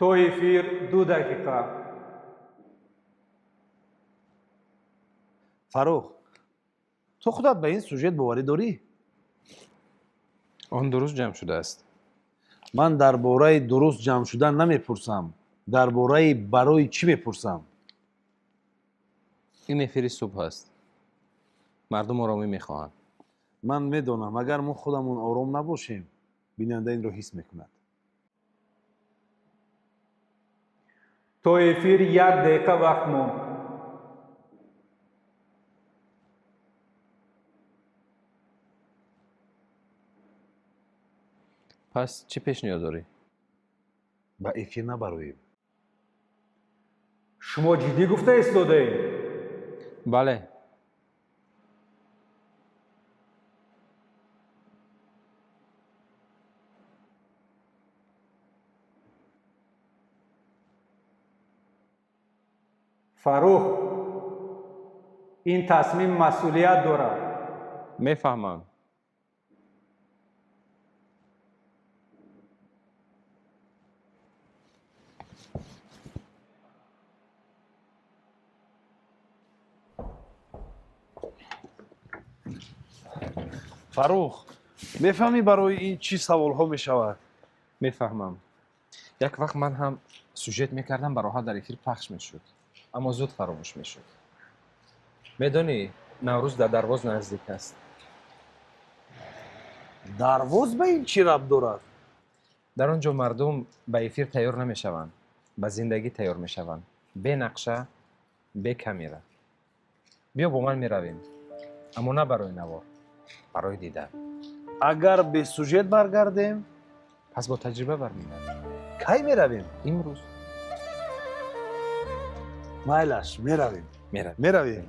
То эфир 2 дақиқа. Фаррух, ту худат ба ин сюжет боварӣ дорӣ? Он дуруст ҷамъ шудааст. Ман дар бораи дуруст ҷамъ шудан намепурсам, дар бораи барои чӣ мепурсам. Ин эфири субҳ аст, мардум оромӣ мехоҳанд. Ман медонам, агар мо худамон ором набошем, бинанда инро ҳис мекунад. То эфир 1 дақиқа вақт монд. Пас чӣ пешниҳод дорӣ? Ба эфир набароем. Шумо ҷиддӣ гуфта истодаед? Бале. Фаррух, ин тасмим масъулият дорад. Мефаҳмам. Фаррух, мефаҳмӣ, барои ин чӣ саволҳо мешавад? Мефаҳмам. Як вақт ман ҳам сюжет мекардам, бароҳат дар эфир пахш мешуд, аммо зуд фаромӯш мешуд. Медонӣ, Наврӯз дар Дарвоз наздик аст. Дарвоз ба ин чӣ рабт дорад? Дар он ҷо мардум ба эфир тайёр намешаванд, ба зиндагӣ тайёр мешаванд, бе нақша, бе камера. Биё, бо ман меравем, аммо на барои навор, барои дидан. Агар бе сюжет баргардем? Пас бо таҷриба бармегардем. Кай меравем? Имрӯз. Майлаш, меравем. Меравем. Меравем.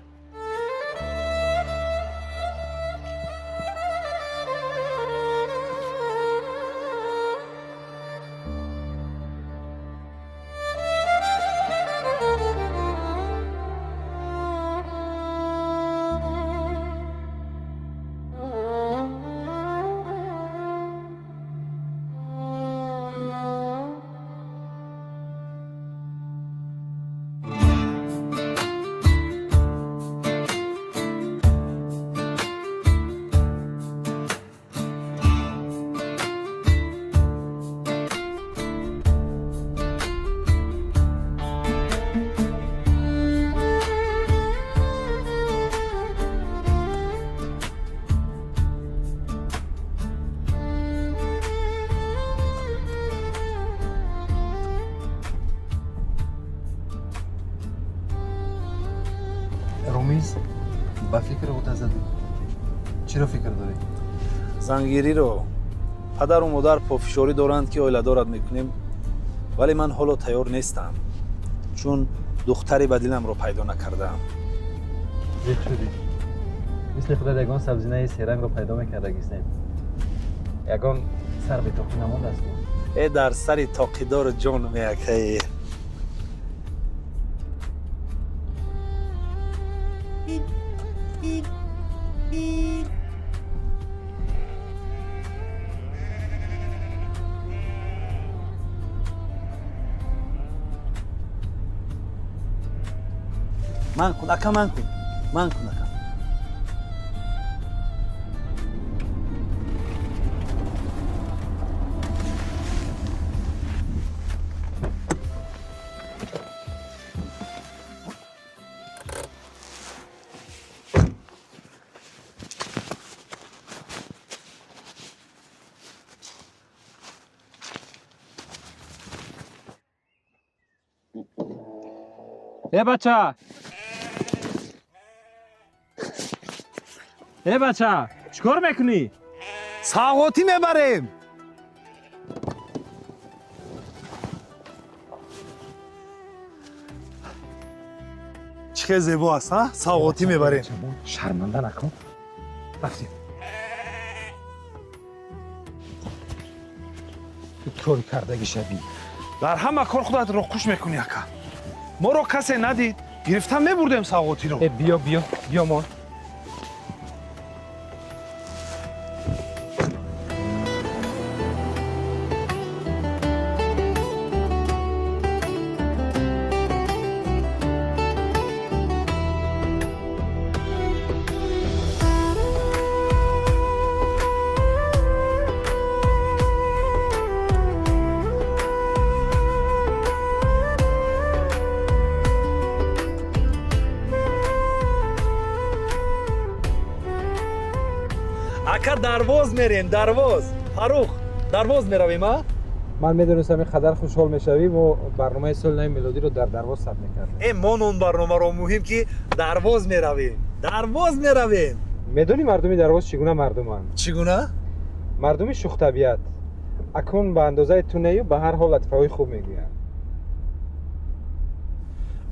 Ромиз, ба фикр ғӯта задӣ. Чиро фикр дорӣ? Зангириро. Падару модар пофишорӣ доранд, ки оиладорат мекунем, вале ман ҳоло тайёр нестам, чун духтаре ба диламро пайдо накардаам. Зиқ шудӣ. Мисли худат ягон сабзинаи серангро пайдо мекардагистем. Ягон сар бетоқӣ намондааст. Э, дар сари тоқидору ҷон меакае. Ман кун, ака, ман кун, ман кун, ака. Э, бача, э, бача, чӣ кор мекунӣ? Савғотӣ мебарем. Чӣ хел зебо аст, а? Савғотӣ мебарем. Шарманда накун. Рафтем. Ту кори кардагӣ шавӣ. Дар ҳама кор худатро хуш мекунӣ, ака. Моро касе надид, гирифта мебурдем савғотиро. Э, биё, биё, биё, мон. Ака, Дарвоз мерем, Дарвоз. Фарух, Дарвоз меравем, а? Ман медонистам, ин қадар хушҳол мешавӣ. Мо барномаи соли нави мелодиро дар Дарвоз сабт мекардем. Э, мон он барномаро, муҳим ки Дарвоз меравем, Дарвоз меравем. Медонӣ, мардуми Дарвоз чӣ гуна мардуманд? Чӣ гуна? Мардуми шӯхтабиат. Акнун ба андозаи ту нею, ба ҳар ҳол латифаҳои хуб мегӯянд.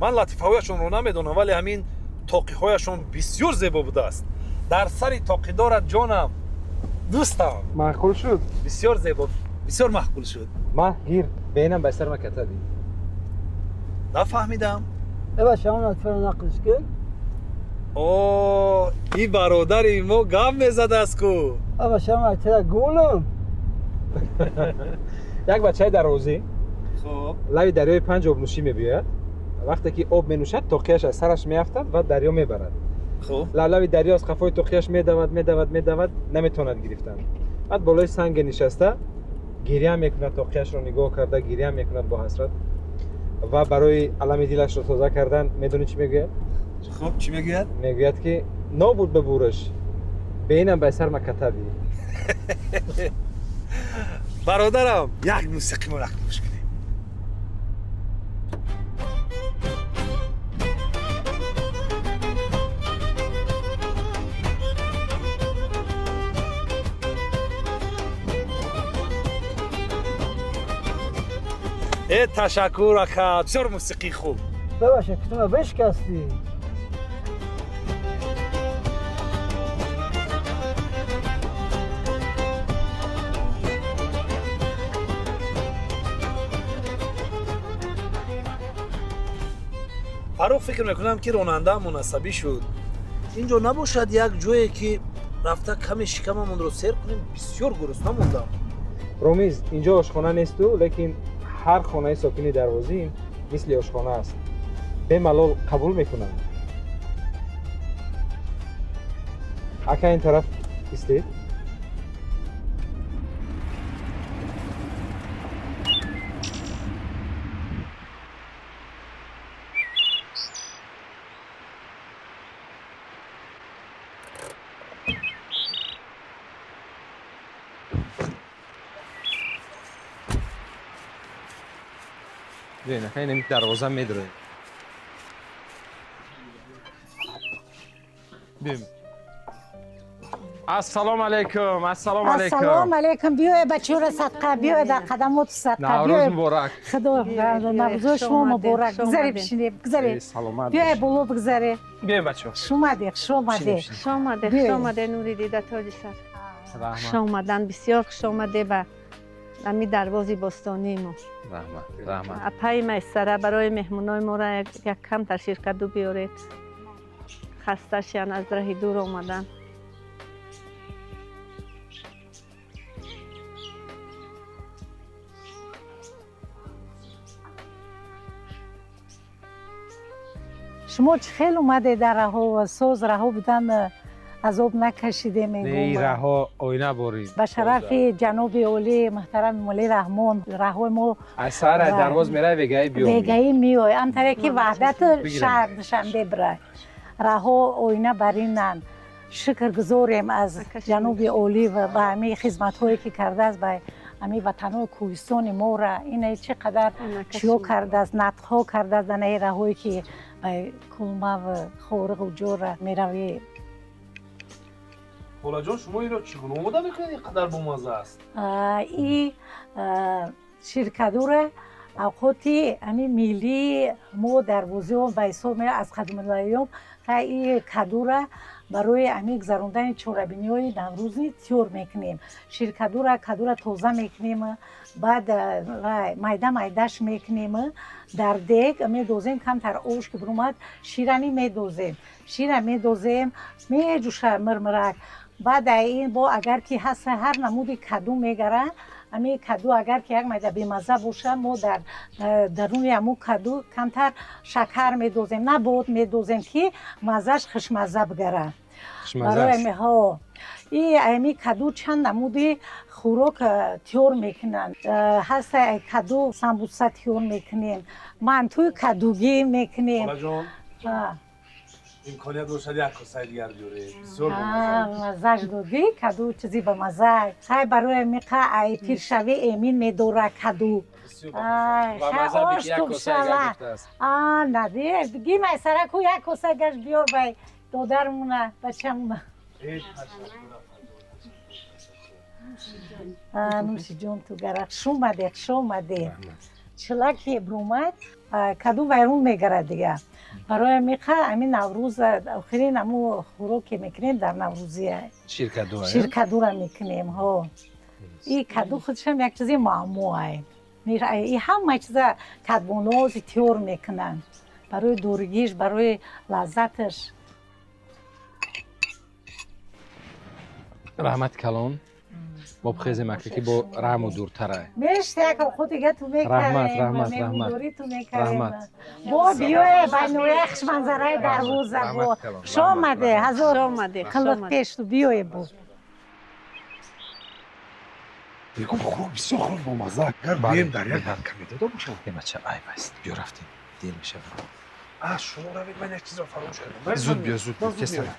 Ман латифаҳояшонро намедонам, вале ҳамин тоқиҳояшон бисёр зебо будааст. Дар сари тоқӣ дорад ҷонам, дӯстам. Маъқул шуд? Бисёр зебо, бисёр маъқул шуд. Ма, гир, беинам ба сар макатадӣ. Нафаҳмидам. Эва, шамон латифаро нақлш кун. О, и бародари мо гап мезадааст ку. Эва, шамон латифара гулум. Як бачаи дарвозӣ Хуб. лаби дарёи Панҷ обнӯшӣ мебиёяд. Вақте ки об менӯшад, тоқияш аз сараш меафтад ва дарё мебарад. Хуб. Лаблаби дарё аз қафои тоқияш медавад, медавад, медавад, наметавонад гирифтан. Баъд болои санге нишаста гиря мекунад, тоқияшро нигоҳ карда гиря мекунад бо ҳасрат. Ва барои алами дилашро тоза кардан медонӣ чӣ мегӯяд? Хуб, чӣ мегӯяд? Мегӯяд ки нобуд ба бураш, беинам ба сар макатаби. Бародарам, як мусиқӣ мо гӯш кунем. Э, ташаккур, ака, бисёр мусиқии хуб. Бебаша, кутума бишкастӣ. Фарух, фикр мекунам, ки ронанда мунасабӣ шуд. Ин ҷо набошад як ҷое, ки рафта каме шикамамонро сер кунем? Бисёр гурусна мондам. Ромиз, инҷо ошхона несту, лекин ҳар хонаи сокини Дарвозӣ мисли ошхона аст, бемалол қабул мекунанд. Ака, ин тараф истед. Биёед, ака, инами дарвоза медроем. Биёем. Ассалому алайкум, ассалому алайкум. Ассалому алайкум. Биёе, бачора, садқа, биёе, дар қадамоту садқа. Наврӯз муборак. Худо наврӯзи шумо муборак. Гузаре, бишинед, гузаре. Саломат. Биёе, боло бигзаре. Биёем, бачо. Хуш омаде, хуш омаде. Хуш омаде, хуш омаде, нури дида, тоҷи сар. Хуш омадан, бисёр хуш омаде ба ами Дарвози бостонии мо. Раҳмат, раҳмат. Апаи Майсара, барои меҳмонои моро як камтар ширкаду биёред, хаста шиян, аз раҳи дур омадан. Шумо чӣ хел омаде дар раҳо? Соз раҳо будан, азоб накашиде? Мегӯм, раҳо оина борид. Ба шарафи ҷаноби олӣ муҳтарам Эмомалӣ Раҳмон раҳои мо. Аз саҳар аз Дарвоз меравӣ, вегаи биём. Вегаи меой, амтаре ки Ваҳдату шаҳр Душанбе бирай, раҳо оина баринанд. Шукр гузорем аз ҷаноби олӣ ва ба ҳамаи хизматҳое ки кардааст ба ҳамин ватанҳои кӯҳистони мора. Ина чӣ қадар чиё кардааст, нақдҳо кардааст дар наи раҳое ки ба Кулмав, Хориғу ҷора меравӣ. Холаҷон, шумо инро чӣ гуна омода мекунед? Ин қадар бомазза аст. И ширкадура авқоти ҳамин миллии мо дарвозиҳо ба ҳисоб меояд аз қадимулайём. И кадура барои ҳамин гузарондани чорабиниҳои наврӯзӣ тиёр мекунем. Ширкадура, кадура тоза мекунем, баъд майда майдаш мекунем, дар дег медозем, камтар ош ки биромад, ширани медозем, шира медозем, меҷӯша мирмирак. Баъд ин бо агар ки ҳаст, ҳар намуди каду мегара. Ҳамин каду агар ки як майда бемазза боша, мо дар даруни ҳамун каду камтар шакар медозем, набот медозем, ки маззаш хушмазза бигара. Барои и ами каду чанд намуди хӯрок тиёр мекунанд. Ҳаста каду самбуса тиёр мекунем, мантуи кадугӣ мекунем. Имконият бошад, як косаи дигар биёред, бисёр бомазза. Маззаш додӣ, каду чизи ба мазза. Хай, барои миқа ай пиршавӣ эмин медора каду. Ай, Ба хай, мазза ош бит, як туб коса дигар шава. гуфтааст. А, нади, гимай сараку як коса гаш биёр бай додармуна, бачамуна. А, нӯши ҷон ту гара. Хуш омаде, хуш омаде. Чилаки брумад, каду вайрон мегарад дига. Барои миқа ами Наврӯз охирин аму хӯроке мекунем дар Наврӯзия. Ширкаду. Ширкадура мекунем, ҳо. И каду худшам як чизи муаммоай. И ҳама чиза кадбонози тиёр мекунанд. Барои дургиш, барои лаззаташ. Раҳмати калон. Бо пхезе мака ки бо раҳму дуртара. Мешт як худ дига ту Раҳмат, мекарем, раҳмат, раҳмат. меҳмондорӣ ту мекарем. Раҳмат. Бо биёе ба ноя хушманзараи дарвоза бо. Раҳмат калон, Хуш омаде, ҳазор Хуш омаде, хуш қилиқ омаде. пеш ту биёе бо. Бегум, хӯрок бисёр хӯрок бомазза. Агар Бале, бием, дар як бале. камедода бошам. Э, бача, айб аст, биё, рафтем, дер мешавад. А, шумо равед, ман як чизро фаромӯш кардам. Зуд биё, зуд биё, Ман зуд тезтар. меоям.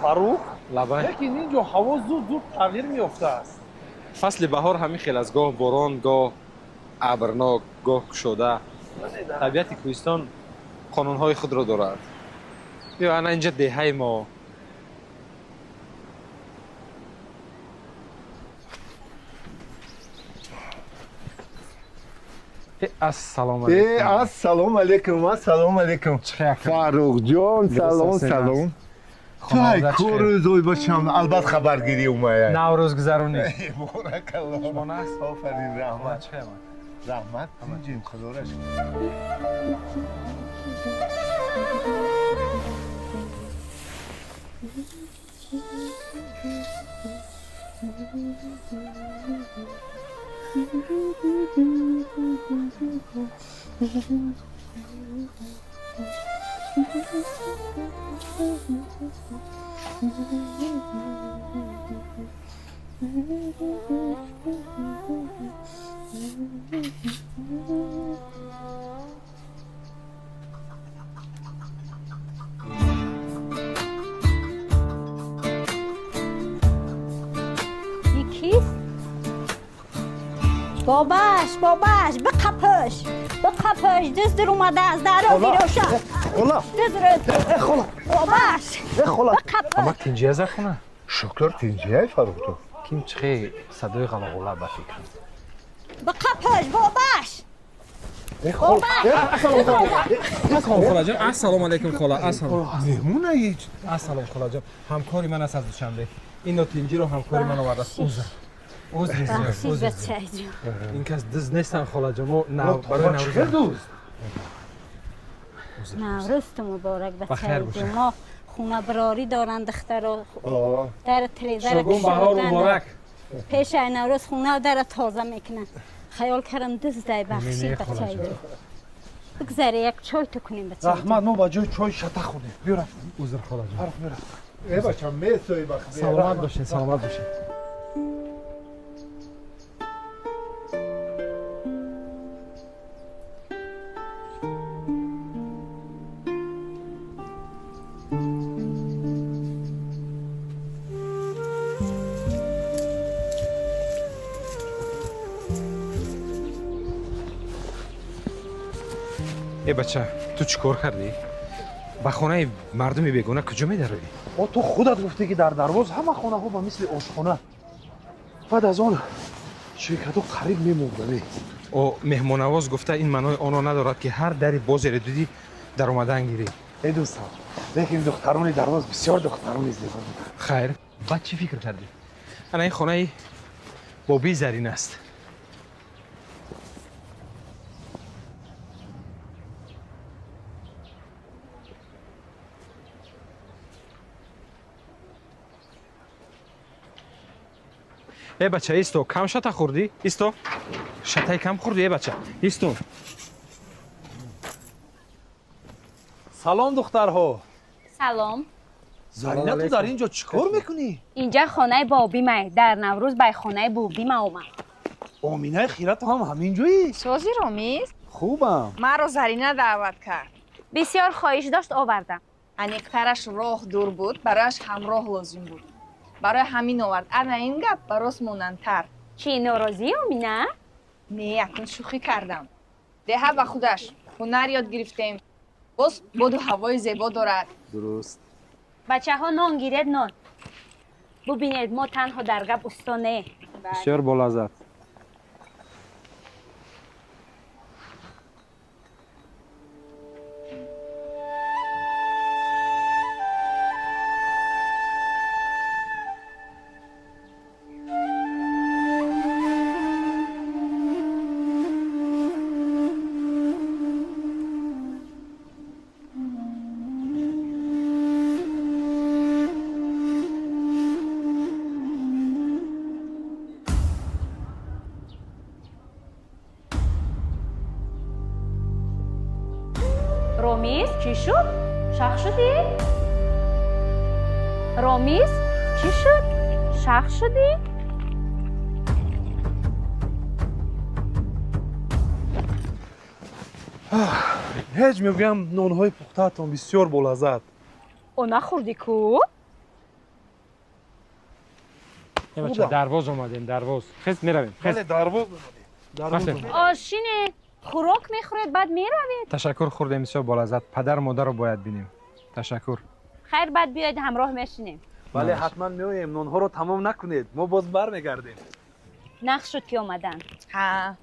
Фаррух. Лабай. Лекин ин ҷо ҳаво зуд зуд тағйир меёфтааст. Фасли баҳор ҳамин хел аст: гоҳ борон, гоҳ абрнок, гоҳ кушода. Табиати кӯҳистон қонунҳои худро дорад. Биё, ана инҷа деҳаи мо. Э, ассалому Э, алайкум. Ассалому алайкум, ассалому алайкум. Фарруқҷон, салом, салом. Ту ай кӯрӯзой бошам, албат хабаргирӣ умая. Наврӯз гузаронӣ. Боракалло. Шумо наст? Офарин, раҳмат. Раҳмат, тинҷим, худоро шукр. И кист? Бобаш, бобаш, биқапш, биқапш, дузд омадааст, даро гироша. Хола. Дузд. Э, хола. Бобаш. Э, хола. Биқапш. Амак, тинҷия за хона? Шукр, тинҷияй, Фарруқҷон. Ким чихе садои ғалағула ба фикрам. Биқапш, бобаш. Э, хола. Ассалом, холаҷон, ассалому алайкум, хола, ассалом. Меҳмон аич. Ассалом, холаҷон, ҳамкори ман аст аз Душанбе. Ино тинҷиро ҳамкори ман овардааст. Узр, узр зиёд. Бахшид, узр зиёд. бачаҷон. Ин кас дузд нестанд, холаҷон, мо барои Чӣ Наврӯз. дӯст? Наврӯзту муборак, Ба хайр бачаҷон. бошед. Мо хонабарорӣ доранд духтаро. Дар телезара Шогун баҳор муборак. Пеш ай Наврӯз хона дара тоза мекунанд. Хаёл кардам дуздай, бахшид, Не, холаҷон. бачаҷон. Бигзаре, як чой ту кунем, бачаҷон. Раҳмат, мо ба ҷои чой шата хӯрдем. Биё, рафтем. Узр, холаҷон. Фаррух, биё, рафтем. Э, бачам, месои бахт. Саломат бошед, саломат бошед. Э, бача, ту чӣ кор кардӣ? Ба хонаи мардуми бегона куҷо медароӣ? О, ту худат гуфтӣ, ки дар Дарвоз ҳама хонаҳо ба мисли ошхона. Баъд аз он Чӣ кадо қариб мемурдам. О, меҳмонавоз гуфта ин маънои онро надорад, ки ҳар дари бозере дидӣ, даромадан гирӣ. Э, дӯстам, лекин духтарони Дарвоз бисёр духтарони зебо буданд. Хайр, баъд чӣ фикр кардӣ? Ана ин хонаи бобии Зарин аст. Э, бача, исто, кам шата хӯрдӣ? Исто, шатаи кам хӯрдӣ. Э, бача, исто. Салом, духтарҳо. Салом. Зарина, ту дар ин ҷо чӣ кор мекунӣ? Инҷа хонаи бобимай. Дар Наврӯз бай хонаи бобима омад. Оминаи хира, ту ҳам ҳамин ҷоӣ? Сози, Ромиз? Хубам. Маро Зарина даъват кард. Бисёр хоҳиш дошт, овардам. Аниқтараш, роҳ дур буд, барояш ҳамроҳ лозим буд, барои ҳамин овард. Ана ин гап ба рост монандтар. Чӣ, норозӣ, Омина? Не, акнун шӯхӣ кардам. Деҳа ба худаш ҳунар ёд гирифтем, боз боду ҳавои зебо дорад. Дуруст. Бачаҳо, нон гиред, нон. Бубинед, мо танҳо дар гап усто не. Бисёр болаззат. Ромиз, чӣ шуд, шах шудӣ? Ромиз, чӣ шуд, шах шудӣ? Ҳеҷ, мегӯям, нонҳои пухтаатон бисёр болаззат. О, нахӯрдӣ ку? Бача, Дарвоз омадем, Дарвоз. Хез, меравем. Бале, Дарвоз омадем, Дарвоз. Ошине хӯрок мехӯред, баъд меравед. Ташаккур, хӯрдем, бисёр болаззат. Падару модарро бояд бинем. Ташаккур. Хайр, баъд биёед, ҳамроҳ мешинем. Бале, ҳатман меоем. Нонҳоро тамом накунед, мо боз бармегардем. Нағз шуд, ки омаданд. Ҳа.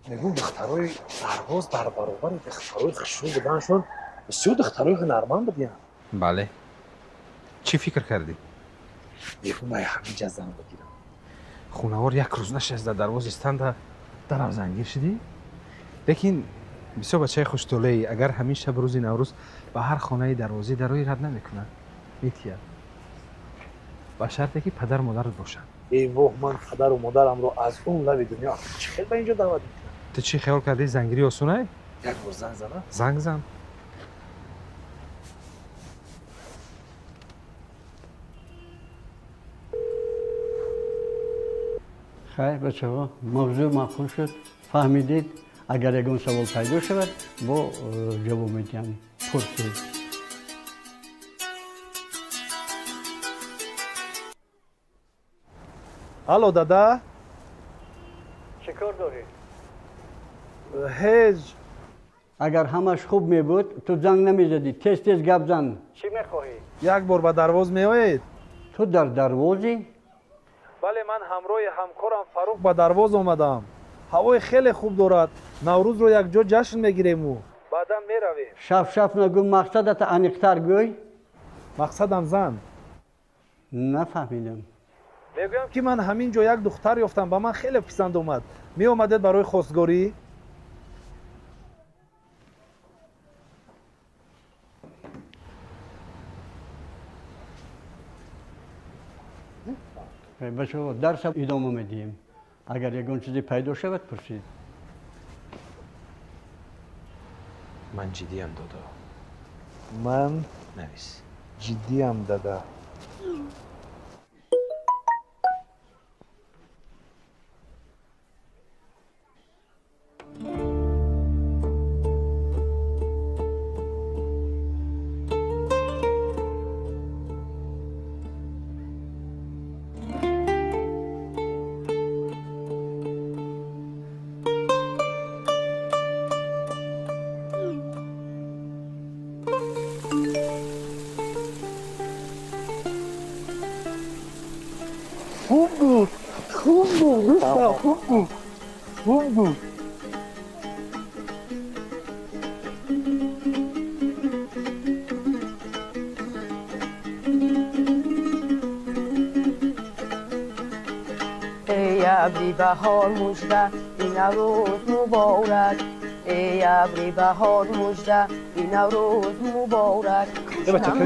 Мегӯм, духтарои Дарвоз дар баробари духтарои хушрӯ буданашон бисёр духтарои ҳунарманд будиянд. Бале, чӣ фикр кардӣ? Мегӯм, ай ҳаминҷа зан бигирам. Хунавор як рӯз нашаст дар Дарвоз истанда, дарав зангир шудӣ. Лекин бисёр бачаи хуштолеӣ. Агар ҳамин шаб, рӯзи Наврӯз, ба ҳар хонаи дарвозӣ дарои, рад намекунад, метиҳад, ба шарте ки падару модарат бошанд. Эй воҳ, ман падару модарамро аз он лаби дунё чӣ хел ба ин ҷо даъват мекунам? Ту чӣ хаёл кардӣ, зангирӣ осунай? Як бор занг занам. Занг зан. Хайр, бачаҳо, мавзӯъ маъқул шуд, фаҳмидед. Агар ягон савол пайдо шавад, бо ҷавоб медиҳам, пурсед. Алло, дада. Чӣ кор дорӣ? Ҳеҷ. Агар ҳамаш хуб мебуд, ту занг намезадӣ. Тез тез гап зан, чӣ мехоҳӣ? Як бор ба Дарвоз меоед? Ту дар Дарвозӣ? Бале, ман ҳамроҳи ҳамкорам Фаррух ба Дарвоз омадам. Ҳавои хеле хуб дорад. Наврӯзро якҷо ҷашн мегиремӯ баъдан меравем. Шаф шаф нагӯ, мақсадата аниқтар гӯй. Мақсадам зан. Нафаҳмидам. Мегӯям, ки ман ҳамин ҷо як духтар ёфтам, ба ман хеле писанд омад. Меомадед барои хостгорӣ? Бачаҳо, дарса идома медиҳем. Агар ягон чизе пайдо шавад, пурсед. Ман ҷиддиам, додо. Ман навис. Ҷиддиам, дада. Хуб гуфт, хуб гуфт, дӯстам, хуб гуфт, хуб гуфт. Эй абри баҳор мужда, ин Наврӯз муборак. Эй абри баҳор мужда, ин Наврӯз муборак.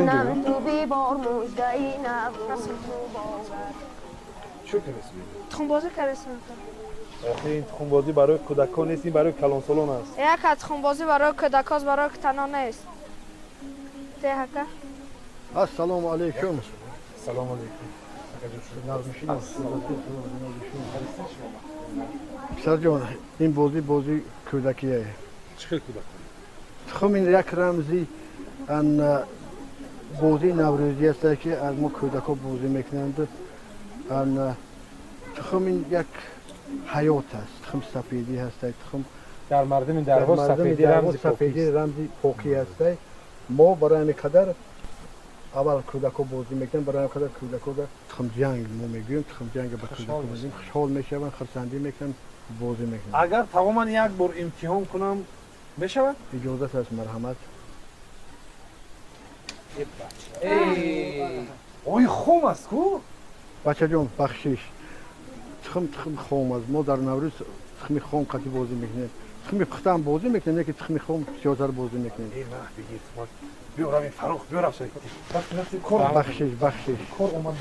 Нам ту бибор мужда, ин Наврӯз муборак. Чӣ кардеси? Тухмбозӣ кардесам. Охи, ин тухмбозӣ барои кӯдакон нест, ин барои калонсолон аст. Яка, тухмбозӣ барои кӯдакост, барои танон нест. Те, ака. Ассалому алайкум. Салому алайкум. Писарҷон, ин бозӣ бозии кӯдакие. Чӣ хел кӯдакон? Тухм ин як рамзи ан бозии наврӯзӣ аст, ки аз мо кӯдакҳо бозӣ мекунанд. Ан тухм ин як ҳаёт аст. Тухм сафедӣ ҳаст, тухм. Дар мардуми Дарвоз сафедӣ рамзи сафедӣ рамзи покӣ аст. Мо барои ҳамин қадар аввал кӯдакҳо бозӣ мекунанд, барои ҳамин қадар кӯдакҳоро тухмҷанг мо мегӯем, тухмҷанг ба кӯдакҳо мегӯем. Хушҳол мешаванд, хурсандӣ мекунанд, бозӣ мекунанд. Агар тавоман як бор имтиҳон кунам, мешавад? Иҷозат аст, марҳамат. Ой, хом аст ку. Бачаҷон, бахшиш, тухм тухм хом аст. Мо дар Наврӯз тухми хом қатӣ бозӣ мекунем. Тухми пухтаам бозӣ мекунем, лекин тухми хом бисёртар бозӣ мекунем. Биёрам, ин Фарух, биёрам. Кор. Бахшиш, бахшиш. Кор омад.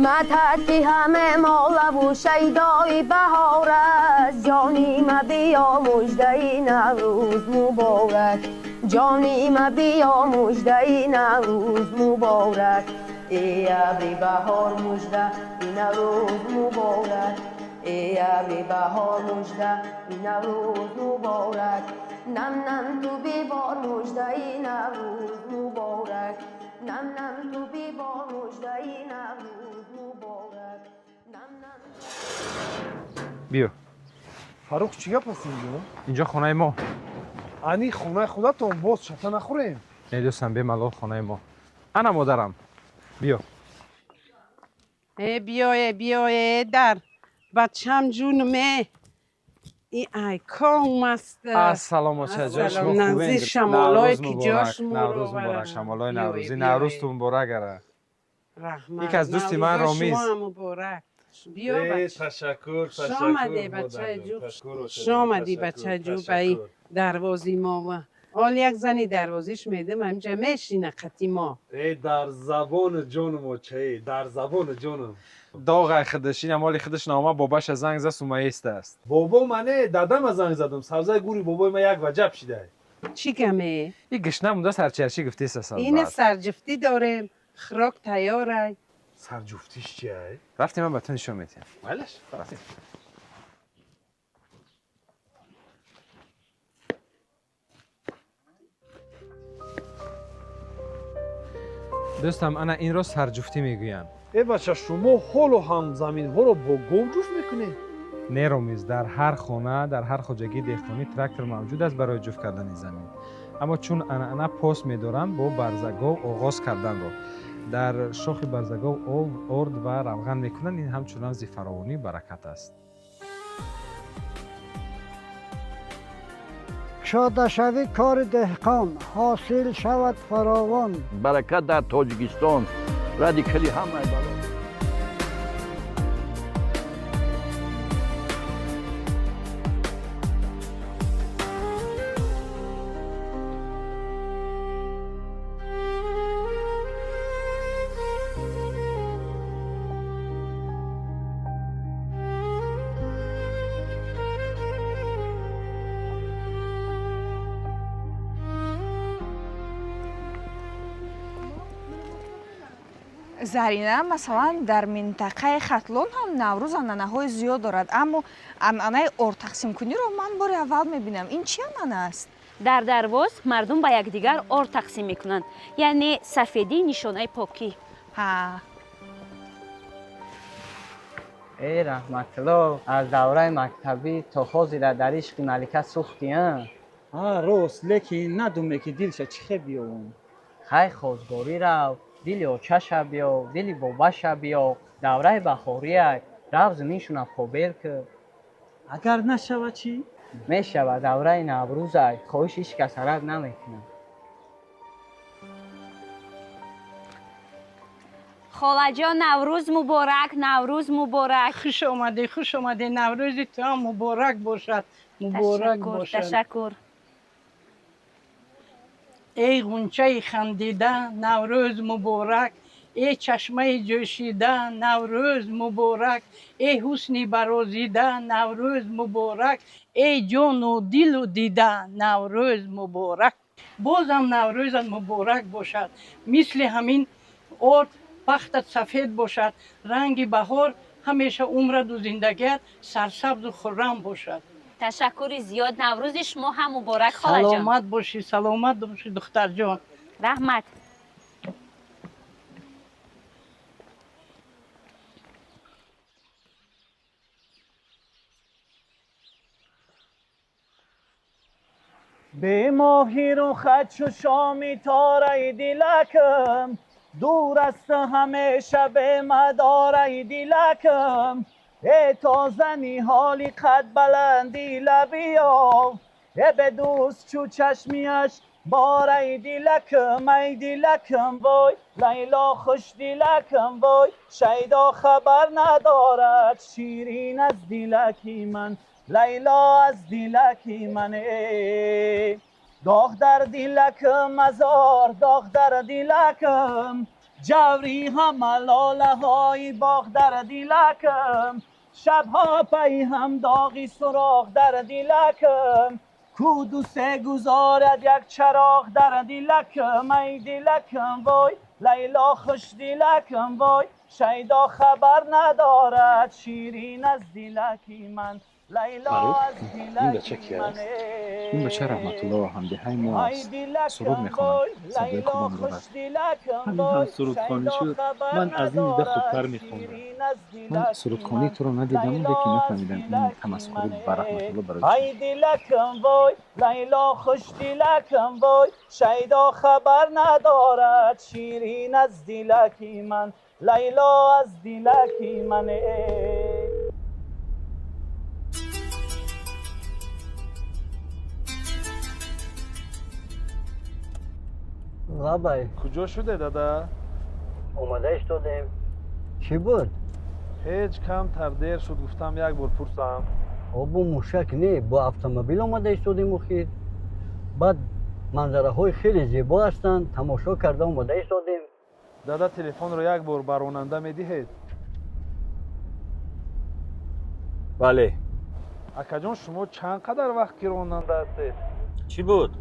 Мадҳад ки ҳама молаву шайдои баҳор аст, ҷонима биё, муждаи Наврӯз муборак. Ҷонима биё, муждаи Наврӯз муборак. Эй абри баҳор мужда, ин Наврӯз муборак. Эй абри баҳор мужда, ин Наврӯз муборак. Нам нам ту бибор, муждаи Наврӯз муборак. Нам нам ту бибор, муждаи Наврӯз муборак. Нам нам. Биё. Фарух, чӣ гап аст инҷо? Инҷо хонаи мо. Ани хонаи худатон, боз чата нахӯрем. Не, дӯстам, бемалол, хонаи мо. Ана модарам, биё. Э, биёе, биёе, дар бачам, ҷунме, и ай ком аст. Ассалому, очаҷон, шумо Нази хубед? шамолое Наврӯз ки муборак. ҷош Наврӯз муборак, шамолои наврӯзӣ. Биёе. Наврӯзту муборак, ара. Раҳмат. Яке аз дӯсти ман Наврӯзои Ромиз. шумо муборак. Биё, Э, бача. Ташаккур. Хуш Ташаккур, омадӣ, бачаҷу. ташаккур. Хуш омадӣ, бачаҷу, ба ин дарвози мо. Ҳол як зани дарвозиш медам, ҳаминҷа мешина қати мо. Э, дар забони ҷонум, очае, дар забони ҷонум. Доғай худаш, ин амоли худаш наома, бобаша занг за, сумаеста аст. Бобо мане, дадама занг задам. Сабзаи гури бобои ма як ваҷаб шидай. Чӣ гаме? И гишна мунда, сарчарчӣ гуфтеса. Ина Салбат. Сарҷуфтӣ дорем, хӯрок тайёрай. Сарҷуфтиш чиай? Рафтем, ман ба ту нишон медиҳам. Майлаш, рафтем. Дӯстам, ана инро сарҷуфтӣ мегӯянд. Э, бача, шумо ҳоло ҳам заминҳоро бо гов ҷуфт мекунед? Не, Ромиз, дар ҳар хона, дар ҳар хоҷагии деҳқонӣ трактор мавҷуд аст барои ҷуфт кардани замин, аммо чун анъана пос медоранд бо барзагов оғоз карданро. Дар шохи барзагов об, орд ва равған мекунанд. Ин ҳамчун рамзи фаровонӣ, баракат аст. Кушодашавӣ кори деҳқон, ҳосил шавад фаровон. Баракат дар Тоҷикистон, радикали ҳамаи бало. Зарина, масалан, дар минтақаи Хатлон ҳам Наврӯз анъанаҳои зиёд дорад, аммо анъанаи ордтақсимкуниро ман бори аввал мебинам. Ин чӣ анъана аст? Дар Дарвоз мардум ба якдигар орд тақсим мекунанд, яъне сафедӣ нишонаи покӣ. Ҳа. Э, Раҳматулло, аз давраи мактабӣ то ҳозира дар ишқи Малика сӯхтӣ, а? Ҳа, рост, лекин надуме, ки дилша чӣ хел биёвум. Хай, хозгорӣ рав. Дили очаша биё, дили бобаша биё, давраи баҳория, рав заминшуна побел ки. Агар нашава чӣ? Мешава, давраи наврӯзай, хоҳиш ҳеҷ кас рад намекунад. Холаҷон, Наврӯз муборак, Наврӯз муборак. Хуш омадӣ, хуш омадӣ. Наврӯзи ту ҳам муборак бошад, муборак бошад. Ташаккур. Эй ғунчаи хандида, Наврӯз муборак. Эй чашмаи ҷӯшида, Наврӯз муборак. Эй ҳусни барозида, Наврӯз муборак. Эй ҷону дилу дида, Наврӯз муборак. Бозам Наврӯзат муборак бошад. Мисли ҳамин орд бахтат сафед бошад, ранги баҳор ҳамеша умраду зиндагият сарсабзу хуррам бошад. Ташаккури зиёд. Наврӯзи шумо ҳам муборак, холаҷон. Саломат бошӣ, саломат бошӣ, духтарҷон. Раҳмат. Бемоҳи рухат чу шоми тораи дилакам, дур аст ҳамеша бемадораи дилакам. Э тоза ниҳоли қад баланди лабиёв, э бедӯст чу чашмиаш бораи дилакам. Ай дилакам вой, Лайло хуш дилакам вой, шайдо хабар надорад ширин аз дилаки ман, Лайло аз дилаки ман. Доғ дар дилакам азор, доғ дар дилакам, ҷаври ҳама лолаҳои боғ дар дилакам, шабҳо пайи ҳам доғи суроғ дар дилакам, ку дусе гузорад як чароғ дар дилакам. Ай дилакам вой, Лайло хуш дилакам вой, шайдо хабар надорад ширин аз дилаки ман, Лайло аз дилаки ман. Ин бача Раҳматулло ҳамдеҳаи мо аст, суруд мехонад, садои хубам дорад. Ҳамин ҳам сурудхонӣ шуд, ман аз ин дида хубтар мехондам. Ман сурудхонии туро надидаму, лекин нафаҳмидам ин тамасхурӣ ба Раҳматулло барои чӣ. Ай дилакам вой, Лайло хуш дилакам вой, шайдо хабар надорад ширин аз дилаки ман, Лайло аз дилаки ман. Лабай. Куҷо шуде, дада? Омада истодем. Чӣ буд? Ҳеҷ, камтар дер шуд, гуфтам як бор пурсам. О, бо мушак не, бо автомобил омада истодем охир. Баъд манзараҳои хеле зебо ҳастанд, тамошо карда омада истодем. Дада, телефонро як бор ба ронанда медиҳед? Бале. Акаҷон, шумо чанд қадар вақт ки ронанда ҳастед? Чӣ буд?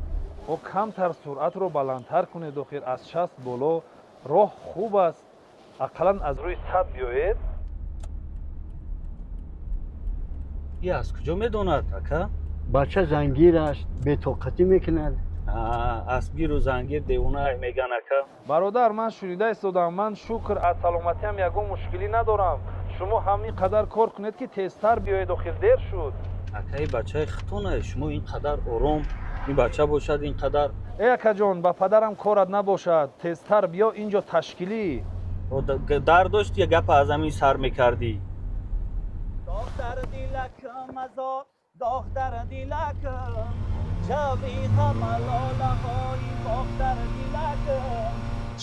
О, камтар суръатро баландтар кунед охир, аз 60 боло роҳ хуб аст, ақаллан аз рӯи 100 биёед. И аз куҷо медонад, ака? Бача зангир аст, бетоқатӣ мекунад. Аспгиру зангир девона меган, ака. Бародар, ман шунида истодам, ман шукр аз саломатиам ягон мушкилӣ надорам. Шумо ҳам ин қадар кор кунед ки тезтар биёед охир, дер шуд. Акаи бачаи хитона, шумо ин қадар ором, ин бача бошад ин қадар. Э акаҷон, ба падарам корат набошад, тезтар биё, инҷо ташкилӣ. Дар дошт я гапа аз ҳамин сар мекардӣ. Доғ дар дилакам азор, доғ дар дилакам, ҷаври ҳама лолаҳои боғ дар дилакам,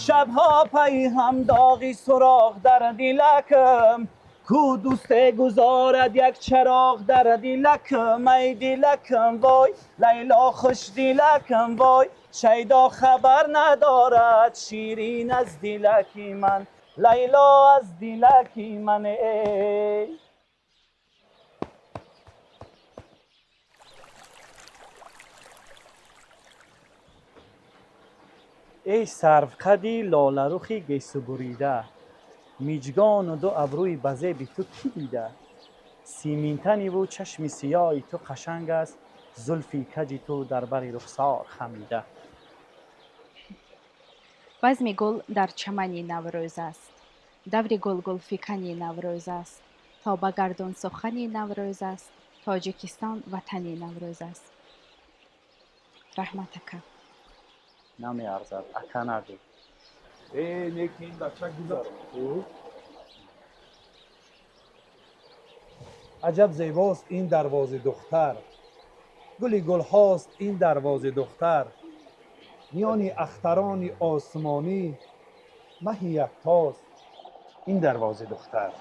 шабҳо пайи ҳам доғи суроғ дар дилакам, ку дӯсте гузорад як чароғ дар дилакам. Ай дилакам вой, Лайло хуш дилакам вой, шайдо хабар надорад ширин аз дилаки ман, Лайло аз дилаки ман. Эй сарвқади лоларухи гесубурида, миҷгону ду абрӯи ба зеби ту кӣ дида? Симинтаниву чашми сиёҳи ту қашанг аст, зулфи каҷи ту дар бари рухсор хамида. Базми гул дар чамани Наврӯз аст, даври гулгулфикани Наврӯз аст, то ба гардун сухани Наврӯз аст, Тоҷикистон ватани Наврӯз аст. Раҳмат, ака. Намеарзад, ака нагӯ. Э, неки ин бача гузар. Аҷаб зебост ин дарвози духтар, гули гулҳост ин дарвози духтар, миёни ахтарони осмонӣ маҳи яктост ин дарвози духтар.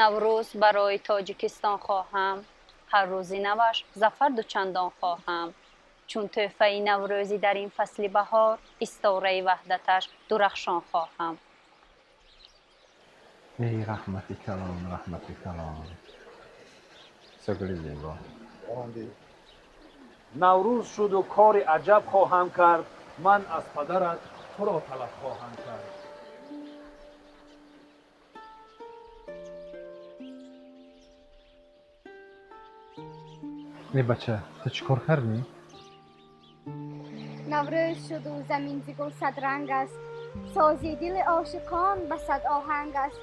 Наврӯз барои Тоҷикистон хоҳам, ҳар рӯзи наваш зафар дучандон хоҳам, чун тӯҳфаи наврӯзӣ дар ин фасли баҳор истораи ваҳдаташ дурахшон хоҳам. Эй, раҳмати калон, раҳмати калон, бисёр гули зебо. Наврӯз шуду кори аҷаб хоҳам кард, ман аз падарат туро талаб хоҳам кард. Эй бача, ту чӣ кор кардӣ? Наврӯз шуду замин зи гул садранг аст, сози дили ошиқон ба сад оҳанг аст.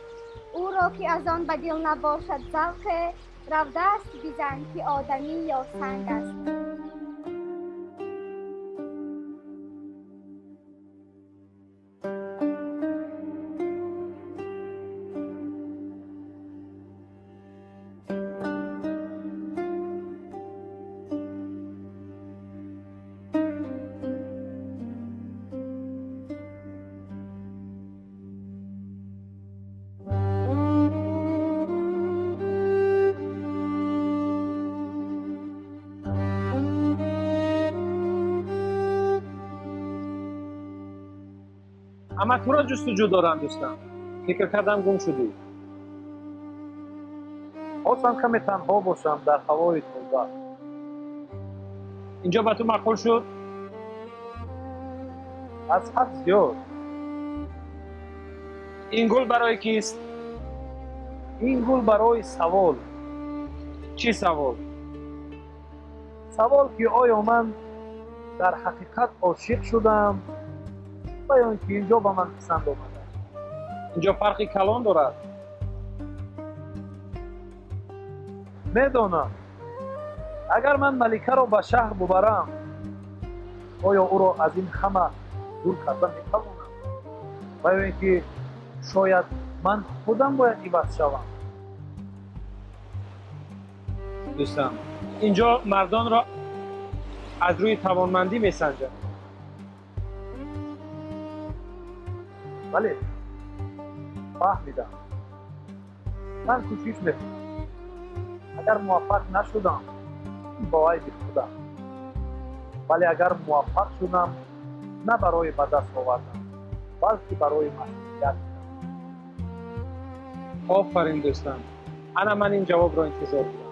Ӯро ки аз он ба дил набошад завқе, равдааст бизан ки одамӣ ё санг аст. Ама туро ҷустуҷӯ дорам, дӯстам. Фикр кардам, гум шудӣ. Хостам каме танҳо бошам дар ҳавои тоза. Инҷо ба ту маъқул шуд? Аз ҳад зиёд. Ин гул барои кист? Ин гул барои савол. Чӣ савол? Савол, ки оё ман дар ҳақиқат ошиқ шудам ва ё ин ки инҷо ба ман писанд омада? Инҷо фарқи калон дорад. Медонам, агар ман Маликаро ба шаҳр бубарам, оё ӯро аз ин ҳама дур карда метавонам ва ё ин ки шояд ман худам бояд иваз шавам? Дӯстам, инҷо мардонро аз рӯи тавонмандӣ месанҷанд. Бале, фаҳмидам. Ман кӯшиш мекунам. Агар муваффақ нашудам, бо айби худам, вале агар муваффақ шудам, на барои ба даст овардан, балки барои масъулият. Офарин, дӯстам, ана ман ин ҷавобро интизор будам.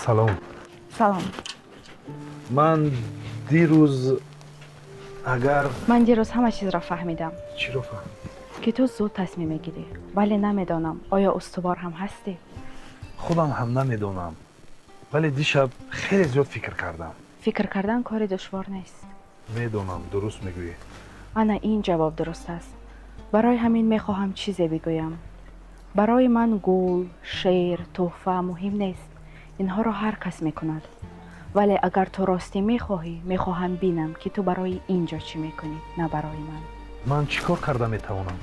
Салом. Салом. Ман дирӯз агар Ман дирӯз ҳама чизро фаҳмидам. Чиро фаҳмидӣ? Ки ту зуд тасмим мегирӣ, вале намедонам, оё устувор ҳам ҳастӣ. Худам ҳам намедонам, вале дишаб хеле зиёд фикр кардам. Фикр кардан кори душвор нест. Медонам, дуруст мегӯӣ. Ана ин ҷавоб дуруст аст. Барои ҳамин мехоҳам чизе бигӯям. Барои ман гул, шеър, тӯҳфа муҳим нест. Инҳоро ҳар кас мекунад. Вале агар ту ростӣ мехоҳӣ, мехоҳам бинам, ки ту барои ин ҷо чӣ мекунӣ, на барои ман. Ман чӣ кор карда метавонам?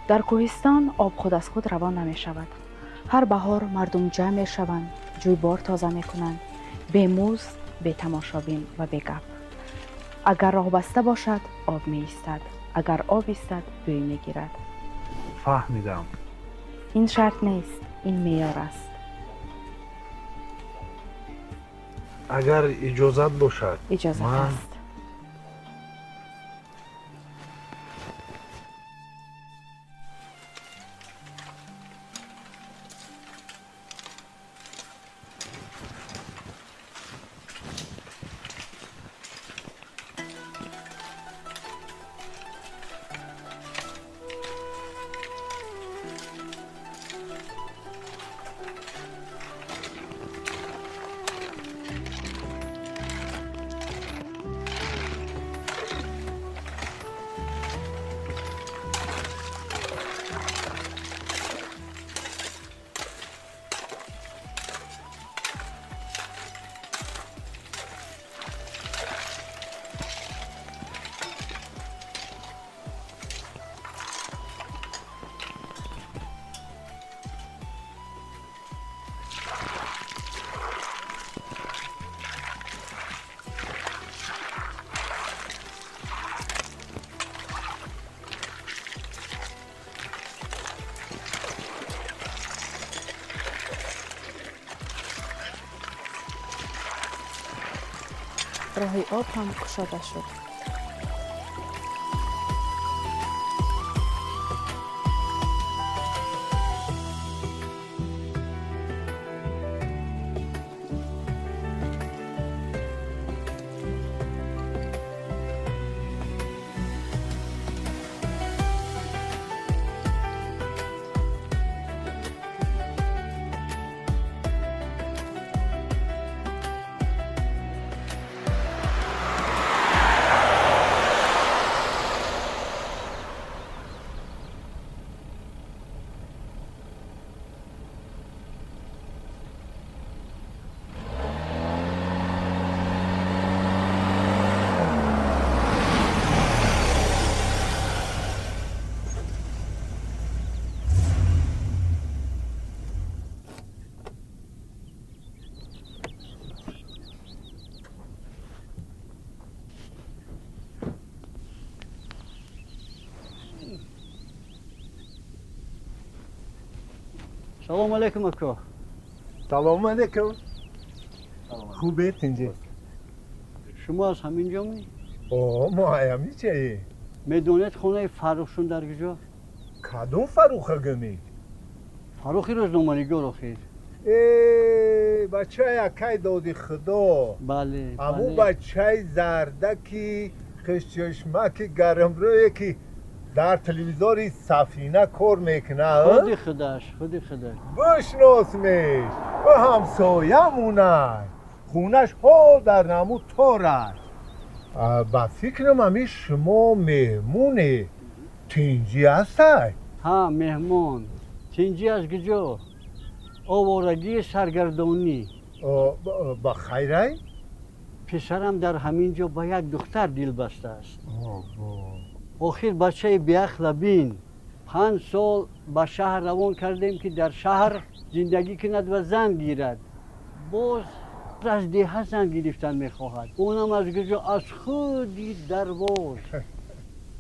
Дар кӯҳистон об худ аз худ равон намешавад. Ҳар баҳор мардум ҷамъ мешаванд, ҷӯйбор тоза мекунанд, бемузд, бетамошобин ва бегап. Агар роҳ баста бошад, об меистад. Агар об истад, бӯй мегирад. Фаҳмидам. Ин шарт нест, ин меъёр аст. Агар иҷозат бошад. Иҷозат аст. Роҳи об ҳам кушода шуд. Салом алейкум, ака. Салом алейкум. Хубе, тинҷӣ? Шумо аз ҳамин ҷо ми? О, мо ҳамиҷаи. Медонед, хонаи Фаррухшон дар куҷо? Кадом Фарруха гумӣ? Фаррухи рӯзноманигор охир. Э, бачаи акай доди худо? Бале. Аму бачаи зардаки, хушчашмаки, гармрӯе, ки дар телевизори Сафина кор мекунад? Худи худаш, худи худаш. Бишносмеш, ба ҳамсоямонай, хунаш ҳо дар наму торай. Ба фикрам, ами шумо меҳмоне, тинҷӣ ҳастай? Ҳа, меҳмон. Тинҷӣ аз куҷо?Оворагии саргардонӣ. Ба хайрай? Писарам дар ҳамин ҷо ба як духтар дил бастааст. Охир бачаи беақла бин. 5 сол ба шаҳр равон кардем, ки дар шаҳр зиндагӣ кунад ва зан гирад. Боз аз деҳа зан гирифтан мехоҳад. Онам аз куҷо? Аз худи Дарвоз.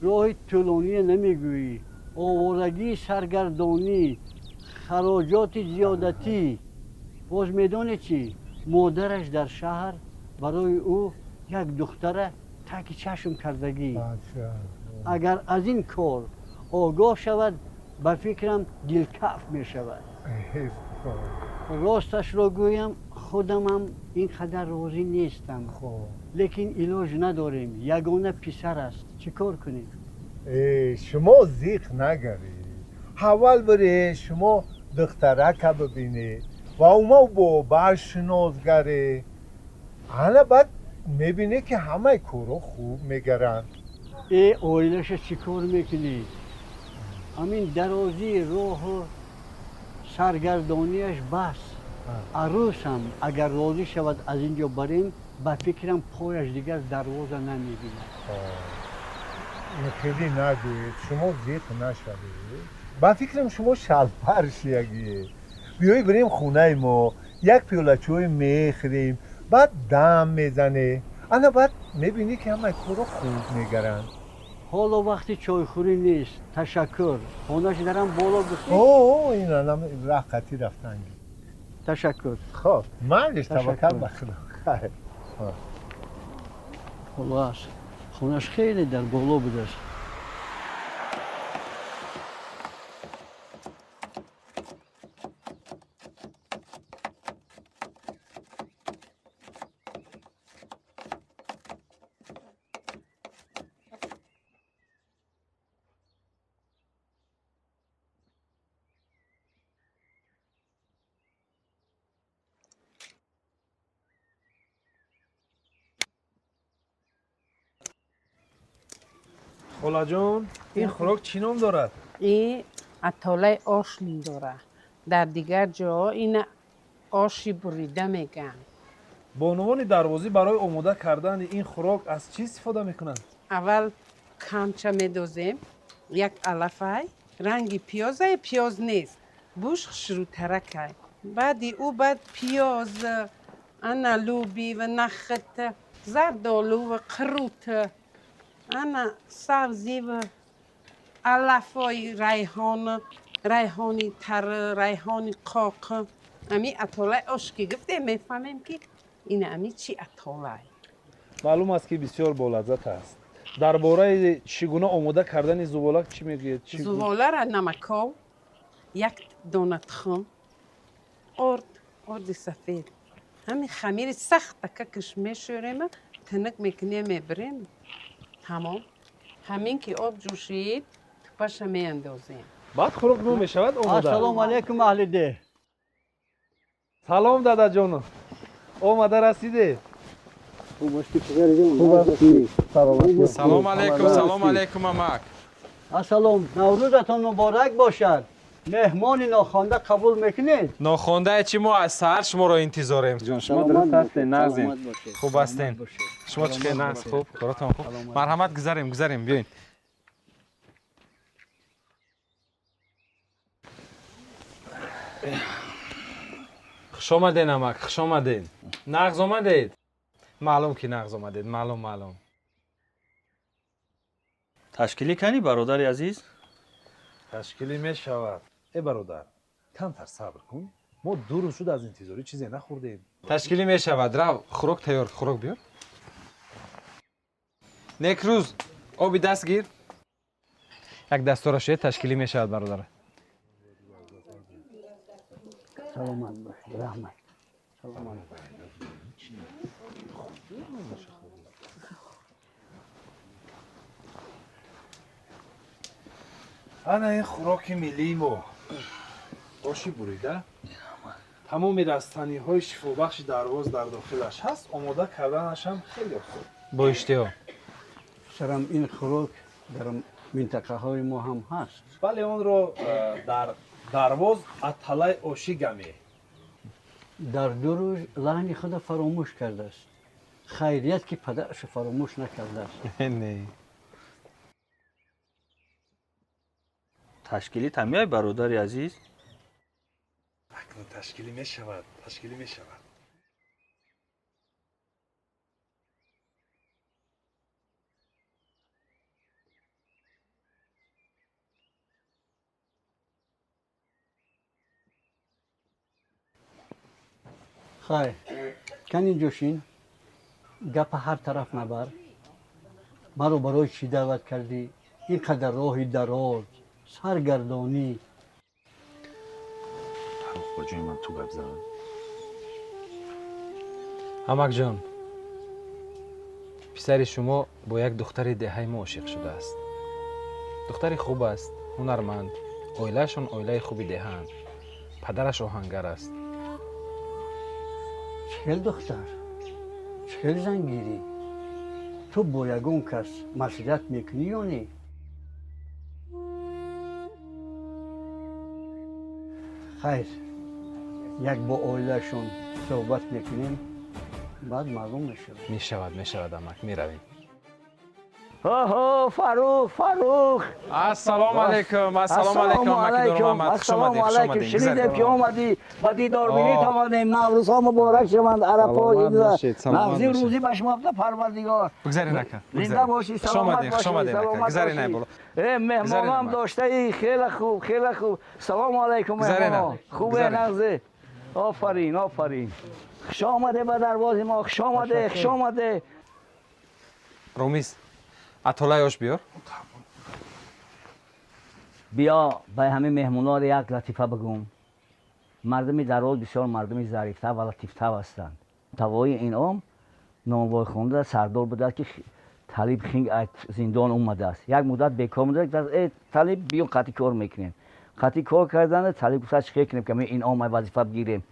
Роҳи тӯлоние намегӯӣ, овораги, саргардонӣ, хароҷоти зиёдатӣ. Боз медонед чӣ? Модараш дар шаҳр барои ӯ як духтара таки чашм кардагӣ. Агар аз ин кор огоҳ шавад, ба фикрам, дилкаф мешавад. Росташро гӯям. Худамам ин қадар розӣ нестам, лекин илоҷ надорем, ягона писар аст, чӣ кор кунем? Шумо зиқ нагаред, аввал бире шумо духтарака бибинед ва ума бо шинос гаре, ана баъд мебинед, ки ҳамаи корҳо хуб мегаранд. Э, оилаша чӣ кор мекунӣ? Ҳамин дарозии роҳу саргардониаш бас. Арӯсам агар розӣ шавад, аз ин ҷо барем, ба фикрам, пояш дигар дарвоза намебинад. Хеле нагӯед, шумо зиқ нашавед. Ба фикрам, шумо шалпар шиягӣ. Биёй бирем хонаи мо, як пиёла чой мехӯрем, баъд дам мезане, ана баъд мебинӣ, ки ҳамаи корро хуб мегаранд. Ҳоло вақти чойхӯрӣ нест, ташаккур. Хонаш дарам боло гуфтӣ? О, ин анам раққатӣ рафтанги. Ташаккур. Хоб, майлиш, таваккал ба Худо, хайр. Ҳоло аст, хонаш хеле дар боло будааст. Холаҷон, ин хӯрок чӣ ном дорад? Ин атолаи ош ном дорад. Дар дигар ҷоҳо ина оши бурида мегӯянд. Бонувони дарвозӣ барои омода кардани ин хӯрок аз чӣ истифода мекунанд? Аввал камча медозем, як алафай ранги пиёзае, пиёз нест, бӯш хушрӯтаракай. Баъди ӯ баъд пиёз, ана луби ва нахт, зардолу ва қурут, ана сабзӣ ва алафҳои райҳон, райҳони тар, райҳони қоқ. Ами атолаи ош ки гуфтем, мефаҳмем, ки ин ами чӣ атолай. Маълум аст, ки бисёр болаззат аст. Дар бораи чӣ гуна омода кардани зуволак чӣ мегӯед? Зуволара намаков, як дона тухм, орд, орди сафед, ҳамин хамири сахта какиш мешӯрема, тинук мекунем, мебирем, тамом. Ҳамин ки об ҷӯшид, тупаша меандозем. Баъд хӯрок нон мешавад омода. Ассалому алайкум, аҳли деҳ. Салом, дадаҷоно, омада расидед. Салом алейкум, салом алейкум, амак. Ассалом, наврӯзатон муборак бошад. Меҳмони нохонда қабул мекунед? Нохондае чи, мо аз саҳар шуморо интизорем. Ҷон, шумо дуруст ҳастед, нағзин, хуб ҳастен? Шумо чӣ хел, нағз, хуб, коротон хуб? Марҳамат, гузарем, гузарем, биёед. Хуш омаден, амак, хуш омадед. Нағз омадед, маълум ки нағз омадед, маълум, маълум. Ташкилӣ кани, бародари азиз? Ташкилӣ мешавад. Э, бародар, камтар сабр кун, мо 2 рӯз шуд, аз интизорӣ чизе нахӯрдем. Ташкилӣ мешавад, рав, хӯрок тайёр, хӯрок биёр. Некрӯз, оби даст гир, як дастора шуед, ташкилӣ мешавад, бародар. Саломат бошед, раҳмат, саломат. Ана ин хӯроки миллии мо, оши бурида. Тамоми растаниҳои шифобахши дарвоз дар дохилаш ҳаст, омода карданашам хеле осон. Бо иштиҳо. Сарам, ин хӯрок дар минтақаҳои мо ҳам ҳаст? Бале, онро дар дарвоз аталаи оши гаме. Дар 2 рӯз лаҳни худа фаромӯш кардааст. Хайрият, ки падарашо фаромӯш накардааст. Не. Ташкилӣ тамиай, бародари азиз? Акнун ташкилӣ мешавад, ташкилӣ мешавад. Хайр, кан инҷо шин, гапа ҳар тараф набар. Маро барои чӣ даъват кардӣ? Ин қадар роҳи дароз, саргардонӣ. Фаррух, ба ҷои ман ту гап зан. Амакҷон, писари шумо бо як духтари деҳаи мо ошиқ шудааст. Духтари хуб аст, ҳунарманд, оилаашон оилаи хуби деҳаанд, падараш оҳангар аст. Чӣ хел духтар, чӣ хел зангирӣ? Ту бо ягон кас маслиҳат мекунӣ ё не? Хайр, як бо оилаашон суҳбат мекунем, баъд маълум мешавад. Мешавад, мешавад, амак, меравем. Оҳо, Фаррух, Фаррух! Ассалому алайкум, ассалому алайкум, амаки Нурмуҳаммад, хуш омадед, хуш омадед. Шунидем ки омадӣ, ба дидорбинит омадем. Наврӯзҳо муборак шаванд, арафо, нағзи рӯзӣ ба шумо буда, Парвардигор. Бигзаред, ака. Зинда бошӣ, саломат хуш омадед, ака. Гузаред, ай боло. Э, меҳмонам доштаи, хеле хуб, хеле хуб. Салому алайкум, меҳмонон. Хубе, нағзе? Офарин, офарин. Хуш омаде ба дарвози мо, хуш омаде, хуш омаде. Ромиз, атолаи ош биёр. Биё, ба ҳамин меҳмонҳоро як латифа бигӯм. Мардуми Дарвоз бисёр мардуми зарифтар ва латифтар ҳастанд. Тавои инъом нонвойхонда сардор будааст, ки Талиб Хинг аз зиндон омадааст. Як муддат бекор мудааст, э, Талиб, биё, қатъи кор мекунем. Қатъи кор карданда Талиб гуфтааст, чӣ кунем, ки инъом вазифа бигирем.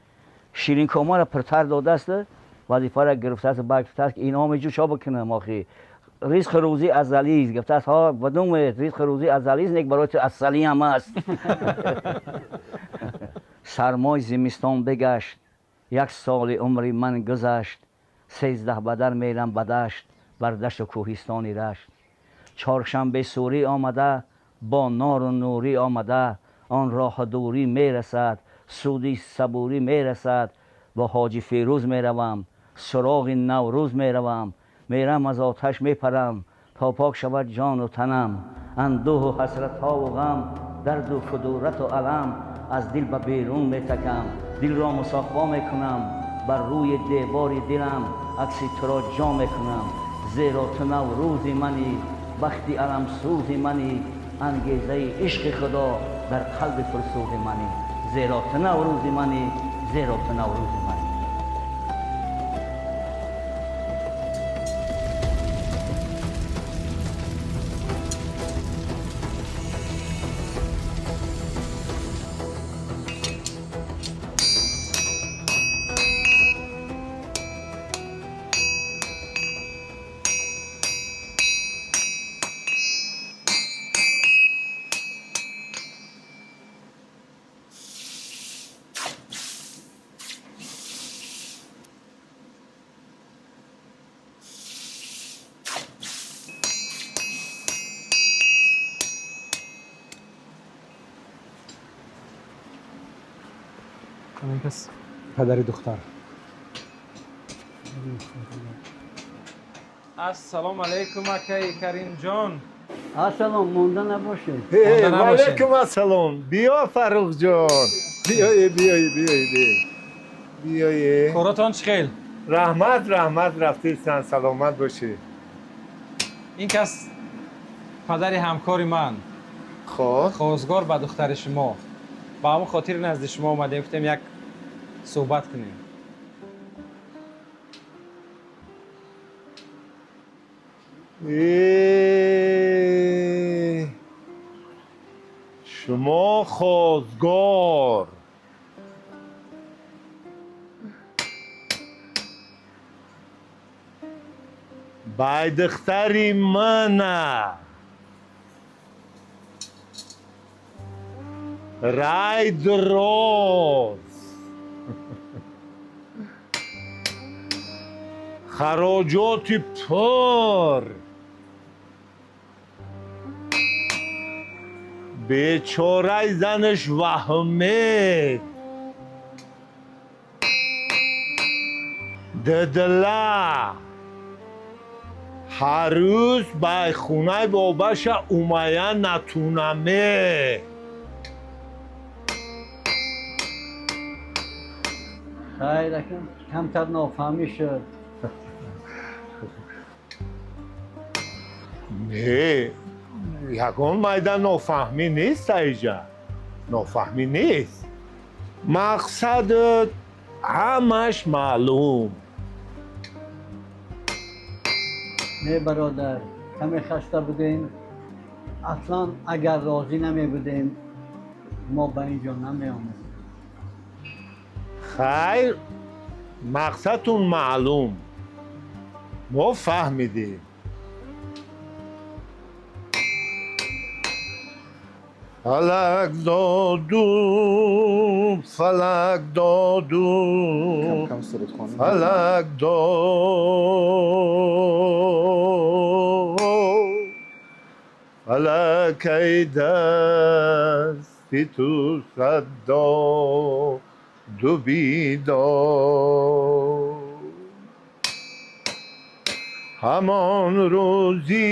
Ширинкомаро пуртар додааст, вазифаро гирифтааст, баъд гуфтааст, ки инъоми ҷӯ чо бикунам охи? Ризқи рӯзӣ азалист. Гуфтааст, ҳо, бидумед, ризқи рӯзӣ азалист, нек барои ту асалӣ ҳам аст. Сармои зимистон бигашт, як соли умри ман гузашт, 13 бадар мерам ба дашт, бар дашту кӯҳистони Рашт. Чоршанбе Сурӣ омада, бо нору нурӣ омада, он роҳу дурӣ мерасад, суди сабурӣ мерасад. Бо Ҳоҷи Фирӯз меравам, суроғи Наврӯз меравам, мерам, аз оташ мепарам, то пок шавад ҷону танам. Андӯҳу ҳасратҳову ғам, дарду кудурату алам аз дил ба берун метакам. Дилро мусоффо мекунам, бар рӯи девори дилам акси туро ҷо мекунам. Зеро ту наврӯзи манӣ, бахти аламсӯзи манӣ, ангезаи ишқи Худо дар қалби пурсӯзи манӣ. Зеро ту наврӯзи манӣ, зеро ту наврӯзи манӣ. Кас падари духтар. Ассалому алайкум, акаи Каримҷон. Ассалом, монда набошед. Ваалайкум ассалом. Биё, Фаррухҷон, биёе, биёе, биёе, биёе. Коротон чӣ хел? Раҳмат, раҳмат, рафтесан, саломат бошед. Ин кас падари ҳамкори ман. Хоб. Хозгор ба духтари шумо. Ба ҳамон хотир назди шумо омадем, гуфтем як суҳбат кунем. Шумо хозгор. Бай духтари мана. Рай дроз. Хароҷоти пур. Бечораи занаш ваҳмед. Дидила. Ҳар рӯз ба хонаи бобаша умая натунаме. Хайр, акам, камтар нофаҳмӣ шуд. Не, ягон майда нофаҳмӣ нест аиҷа. Нофаҳмӣ нест. Мақсадат ҳамаш маълум. Не бародар, каме хаста будем. Аслан агар розӣ намебудем, мо ба ин ҷо намеомадем. Хайр, мақсадтун маълум, мо фаҳмидем. Фалак доду, фалак доду, фалак дод, фалак ай дасти ту сад доду бидод. Ҳамон рӯзӣ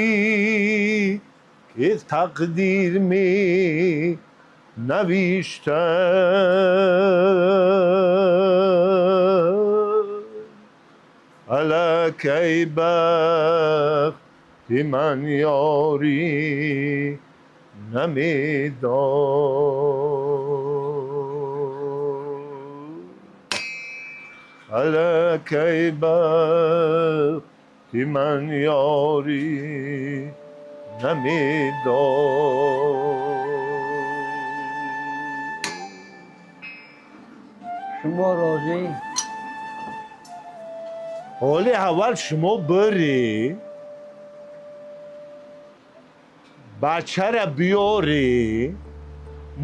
ки тақдир менавишта, фалак ай бахти ман ёрӣ намедод. Фалак ай бахти ман ёрӣ намедод. Шумо розӣ? Ҳоли аввал шумо бирӣ, бачара биёрӣ,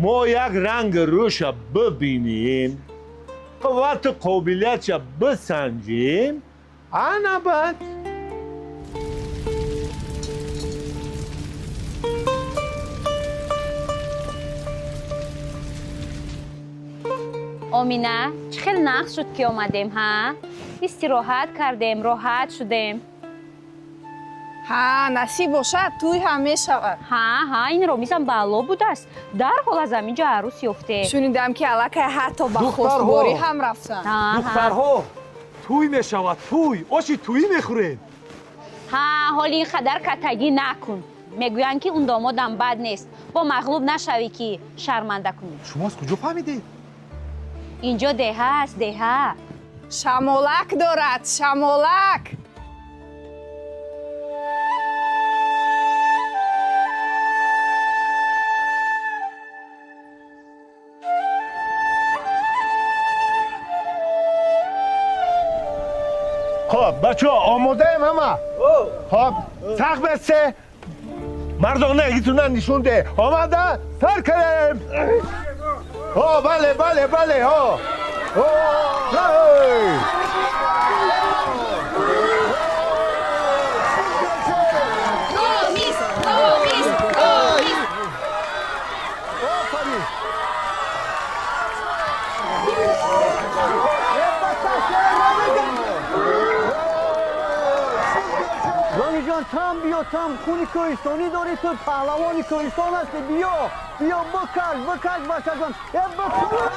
мо як ранги рӯша бибинем, қуввату қобилиятша бисанҷем, ана баъд. Омина, чӣ хел нағз шуд, ки омадем, ҳа? Истироҳат кардем, роҳат шудем. Ҳа, насиб бошад, тӯй ҳам мешавад. Ҳа, ҳа, ин ромизам баъло будааст. Дарҳол аз ҳамин ҷо арӯс ёфте. Шунидам, ки аллакай ҳатто ба хостгорӣ ҳам рафтанд. Духтарҳо, тӯй мешавад, тӯй, оши тӯӣ мехӯрем. Ҳа, ҳоли ин қадар катагӣ накун. Мегӯянд, ки он домодам бад нест. Бо мағлуб нашавӣ, ки шарманда кунӣ. Шумо аз куҷо фаҳмидед? Инҷо деҳа аст, деҳа. Шамолак дорад, шамолак. Хоб, бачаҳо, омодаем ҳама? Хоб, сах бесте, мардонагитона нишон де. Омада, сар кардем. Ҳо, бале, бале, бале, ҳо. Ромиз, Ромиз, Ромиз. Офарин. Рониҷон, там биё, там хуни кӯҳистонӣ дорӣ, ту паҳлавони кӯҳистон ҳастӣ. Биё, биё, бикаш, бикаш, бачаҷон, э, бикаш.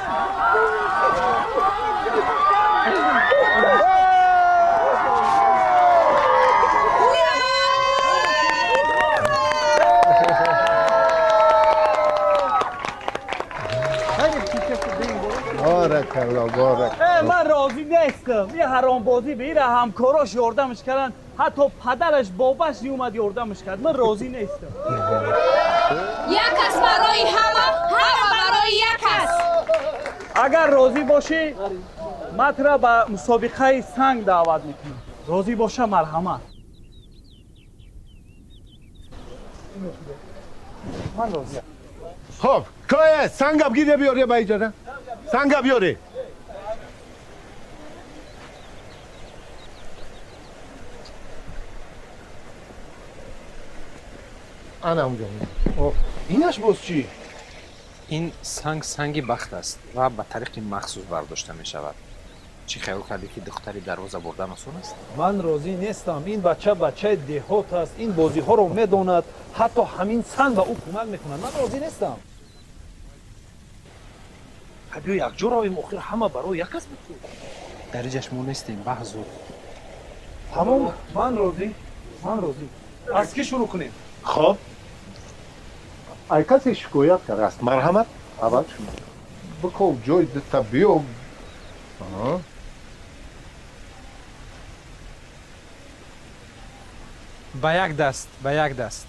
Боракалло, борак. Э, ман розӣ нестам. Ин ҳаромбозӣ ба ира ҳамкорош ёрдамаш карданд, ҳатто падараш, бобаш ниомад ёрдамаш кард. Ман розӣ нестам. Як кас барои ҳама, ҳама барои як кас. Агар розӣ бошӣ, ман тура ба мусобиқаи санг даъват мекунам. Розӣ боша, марҳамат. Ман розиам. Хоб, кое санга бигире биёре ба иҷора. Санга биёре. Ана унҷо. Инаш боз чӣ? Ин санг санги бахт аст ва ба тариқи махсус бардошта мешавад. Чӣ хаёл кардӣ, ки духтари дарвоза бурдан осон аст? Ман розӣ нестам. Ин бача бачаи деҳот аст, ин бозиҳоро медонад, ҳатто ҳамин санг ба ӯ кӯмак мекунад. Ман розӣ нестам. Биё якҷо равем, охир ҳама барои як кас буд. Дар иҷаш мо нестем, баҳзур. Тамом, ман розӣ, ман розӣ. Аз кӣ шурӯъ кунем? Хоб, ай касе шикоят кардааст, марҳамат, аввал шумо биков, ҷой дита биё. Ба як даст, ба як даст.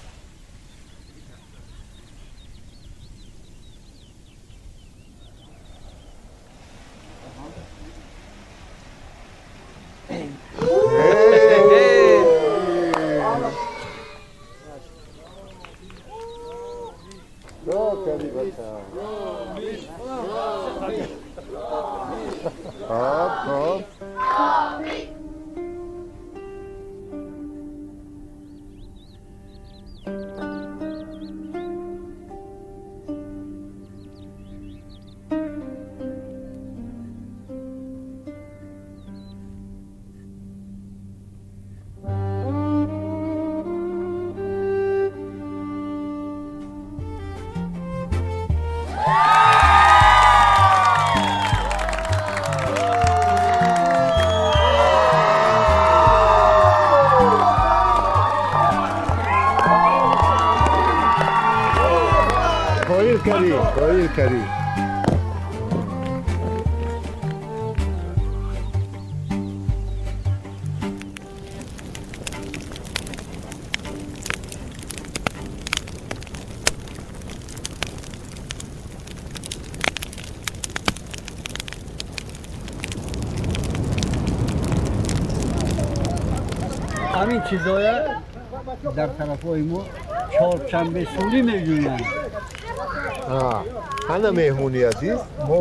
Хоб, хоб. Қоил кардӣ, қоил кардӣ. Ҳамин чизоя дар тарафҳои мо чоршанбе сурӣ мегӯянд. Ана, меҳмони азиз, мо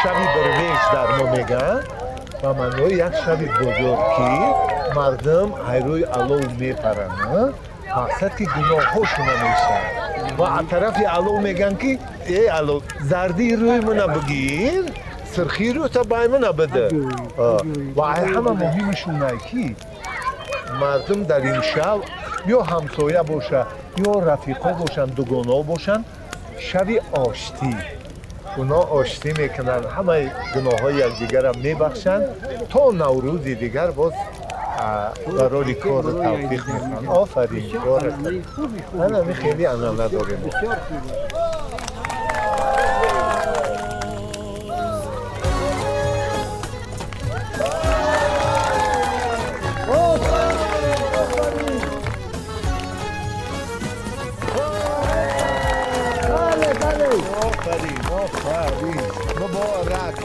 шаби дарвеш дар мо мегӯянд, ба маънои як шаби бузург, ки мардум ҳайрӯи алов мепаранд, мақсад ки гуноҳҳошона мешавад, ва аз тарафи алов мегӯянд, ки э алов, зардии рӯи мана бигир, сирхии рӯта бай мана бида. Ва ай ҳама муҳимашонай, ки мардум дар ин шаб ё ҳамсоя боша, ё рафиқо бошанд, дугонао бошанд, шаби оштӣ, оно оштӣ мекунанд, ҳамаи гуноҳҳои якдигарро мебахшанд, то Наврӯзи дигар боз барори кору тавфиқ мекунанд. Офарин, анами хеле анъана дорем. Офарин, офарин, муборак.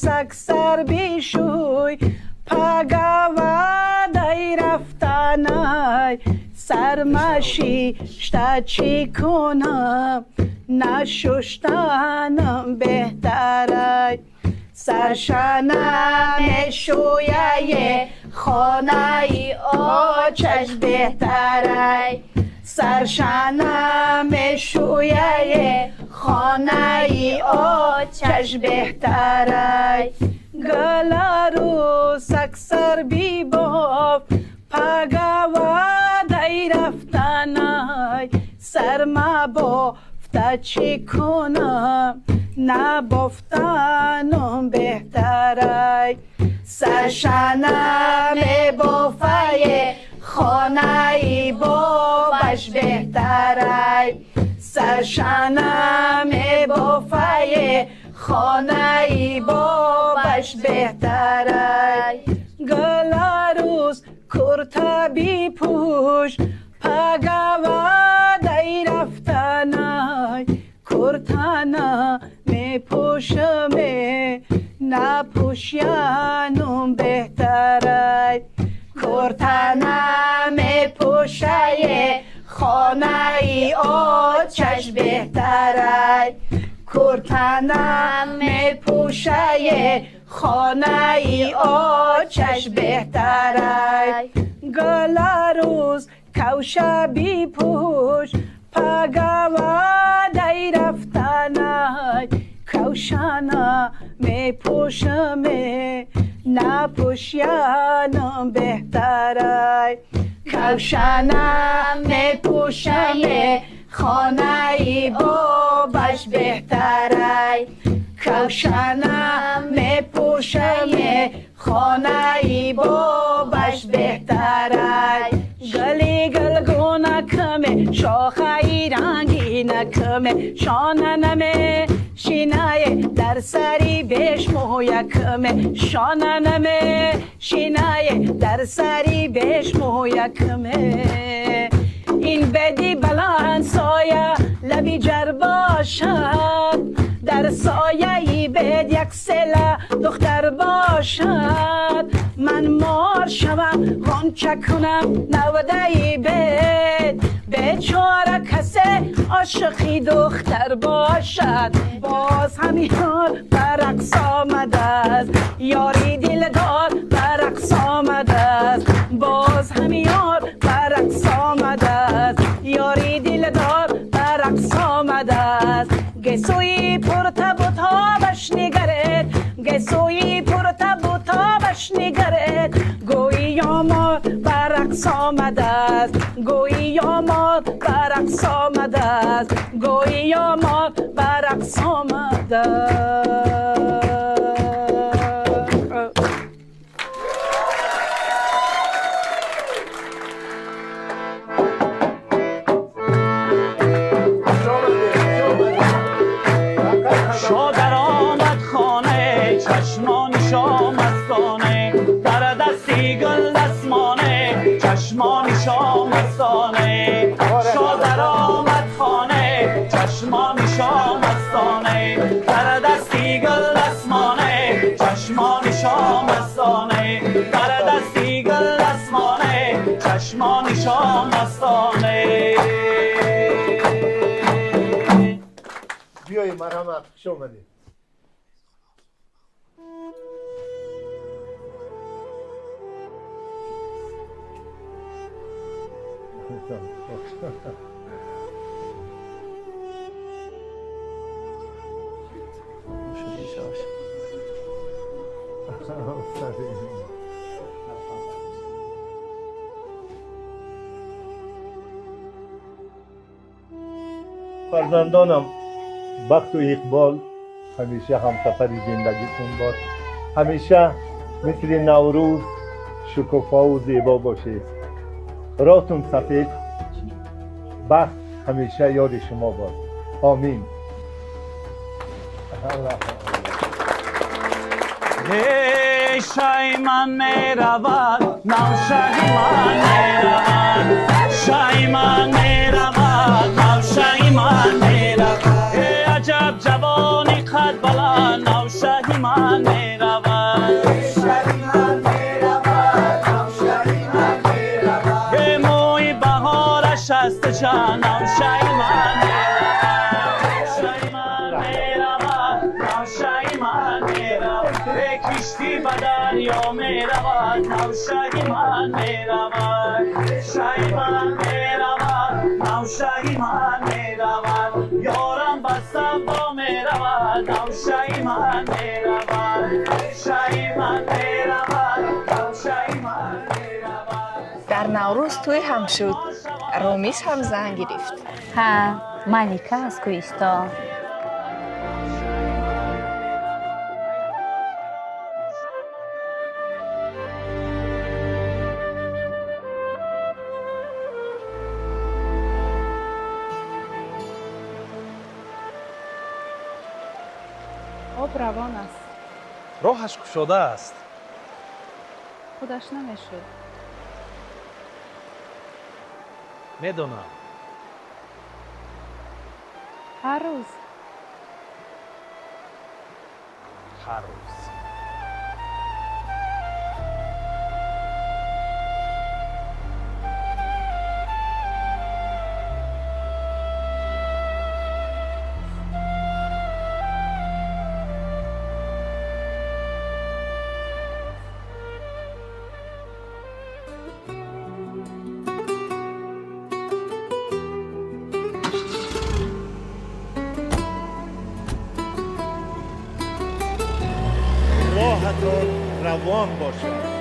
Саксар бишӯй, пагавадай рафтанай, сармашишта чӣ кунам, нашуштанам беҳтарай. Саршана мешӯяе, хонаи очаш беҳтарай. Саршана мешӯяе, хонаи очаш беҳтарай. Галару саксар бибоф, пагавадай рафтанай, сарма бофта чӣ кунам, набофтанам беҳтарай. Саршана мебофае, хонаи бобаш беҳтарай. Саршана мебофае, хонаи бобаш беҳтарай. Галарӯз курта бипӯш, пагавадай рафтанай, куртана мепӯшаме, напӯшянум беҳтарай. Куртана мепӯшае, хонаи очаш беҳтарай. Куртана мепӯшае, хонаи очаш беҳтарай. Галарӯз Кавша бипӯш, пагава дай рафтанай. Кавшана мепӯшаме, напӯшянам беҳтарай. Кавшана мепӯшаме, хонаи бобаш беҳтарай. Кавшана мепӯшаме, хонаи бобаш беҳтарай. Гули гулгунакаме, шохаи рангинакаме, шона намешинае дар сари бешмӯякаме, шона намешинае дар сари бешмӯякаме. Ин беди баланд соя лаби ҷар бошад, дар сояи бед як села духтар бошад. Ман мор шавам, ғонча кунам навдаи бед, бечора касе ошиқи духтар бошад. Боз ҳам ёр ба рақс омадааст, ёри дилдор ба рақс омадааст. Боз ҳам ёр ба рақс омадааст, ёри дилдор ба рақс омадааст. Гесӯи пуртабу тобаш нигаред, гесӯи пуртабу тобаш нигаред, гӯӣ ёмор ба рақс омадааст, гӯӣ ёмор ба рақс омадааст, гӯӣ ёмор ба рақс омадааст. چشمان شامستانه، شادر آمد خانه، چشمان شامستانه، در دستی گل دستمانه، چشمان شامستانه، در دستی گل دستمانه، چشمان شامستانه. بیای مرحمت، خوش آمدید. Фарзандонам, бахту иқбол ҳамеша ҳамсафари зиндагитон бод. Ҳамеша мисли Наврӯз шукуфову зебо бошед. Ротун сафед, бахт ҳамеша ёри шумо бод. Омин. Шай ман меравад, навшаи ман меравад, шай ман меравад, навшаи ман меравад. Аҷаб ҷавони қад баланд, навшаи ман меравад. Шаи ман меравад, навшаи ман меравад. Мӯи баҳораш аст чанд, навшаи ман меравад. Шаи ман меравад, навшаи ман меравад. Киштӣ ба дарё меравад, навшаи ман меравад. Шаи ман меравад, навшаи ман меравад. Ёрам ба сабо меравад, навшаи ман меравад. Шаи ман меравад, навшаи ман меравад. Дар Наврӯз тӯй ҳам шуд, Ромиз ҳам зан гирифт. Ҳа, Малика аз кӯҳистон. Об равон аст. Роҳаш кушода аст. Худаш намешуд. Медонам. Ҳар рӯз. Ҳар рӯз. Роҳтон равон бошад.